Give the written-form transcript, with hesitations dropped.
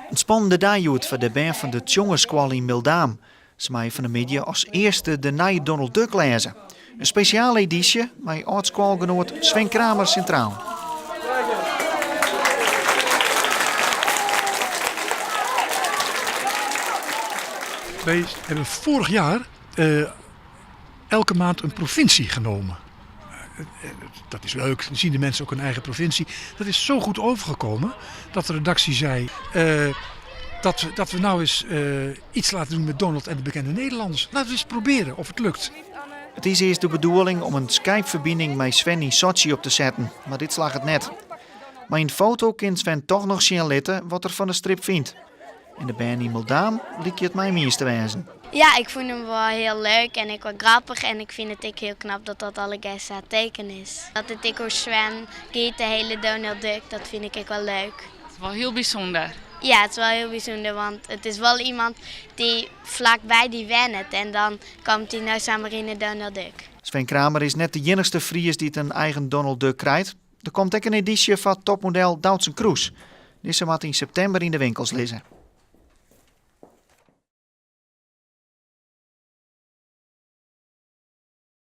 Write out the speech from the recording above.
In spannende dei hjoed foar de bern fan de Tsjongerskoalle yn Mildaam. Se meie fan 'e middei as earste de nije Donald Duck lêze. In spesjale edysje mei âld-skoalgenoat Sven Kramer sintraal. Wij hebben vorig jaar elke maand een provincie genomen. Dat is leuk, dan zien de mensen ook hun eigen provincie. Dat is zo goed overgekomen dat de redactie zei dat, dat we nou eens iets laten doen met Donald en de bekende Nederlanders. Laten we eens proberen of het lukt. It is earst de bedoeling om in Skype-ferbining mei Sven yn Sotsji op te setten, mar dit slagget net. Mei in foto kin Sven toch noch sjen litte wat er fan de strip fynt. En de bern yn Mildaam lykje it mei him iens te wêzen. Ja, ik fûn him wol hiel leuk en ek wol grappich en ik fyn it ek hiel knap dat dat allegear sa tekene is. Dat it ek oer Sven giet, de hiele Donald Duck, dat fyn ik ek wol leuk. It is wol hiel bysûnder. Ja, it is wol hiel bysûnder, want it is wol iemand dy't flakby dy wennet en dan komt hy no samar yn de Donald Duck. Sven Kramer is net de iennichste Fries dy't in eigen Donald Duck krijt. Der komt ek in edysje foar topmodel Doutzen Kroes. Dizze moat yn septimber yn de winkels lizze.